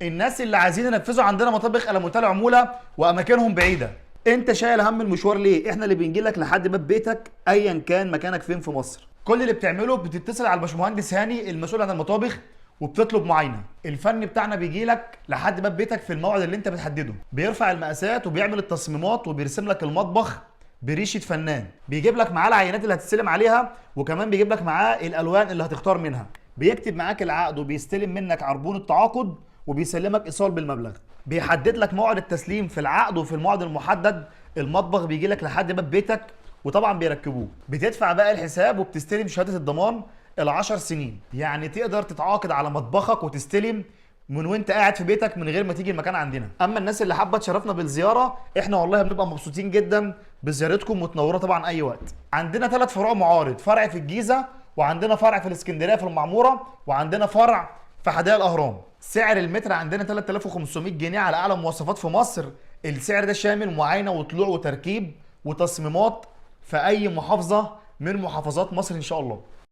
الناس اللي عايزين ينفذوا عندنا مطابخ الموتيل عمولة واماكنهم بعيدة، انت شايل هم المشوار ليه؟ احنا اللي بنجي لك لحد باب بيتك ايا كان مكانك فين في مصر. كل اللي بتعمله بتتصل على الباشمهندس هاني المسؤول عن المطابخ وبتطلب معاينة. الفني بتاعنا بيجي لك لحد باب بيتك في الموعد اللي انت بتحدده، بيرفع المقاسات وبيعمل التصميمات وبيرسم لك المطبخ بريشه فنان، بيجيب لك معاه العينات اللي هتستلم عليها، وكمان بيجيب لك معاه الالوان اللي هتختار منها، بيكتب معاك العقد وبيستلم منك عربون التعاقد وبيسلمك ايصال بالمبلغ، بيحدد لك موعد التسليم في العقد وفي الموعد المحدد المطبخ بيجي لك لحد باب بيتك، وطبعا بيركبوه. بتدفع بقى الحساب وبتستلم شهادة الضمان ال10 سنين. يعني تقدر تتعاقد على مطبخك وتستلم من وانت قاعد في بيتك من غير ما تيجي المكان عندنا. اما الناس اللي حابة تشرفنا بالزياره، احنا والله بنبقى مبسوطين جدا بزيارتكم وتنورونا طبعا اي وقت. عندنا 3 فروع معارض، فرع في الجيزة، وعندنا فرع في الاسكندرية في المعموره، وعندنا فرع في حدائق الاهرام. سعر المتر عندنا 3500 جنيه على اعلى مواصفات في مصر. السعر ده شامل معاينة وطلوع وتركيب وتصميمات في اي محافظة من محافظات مصر ان شاء الله.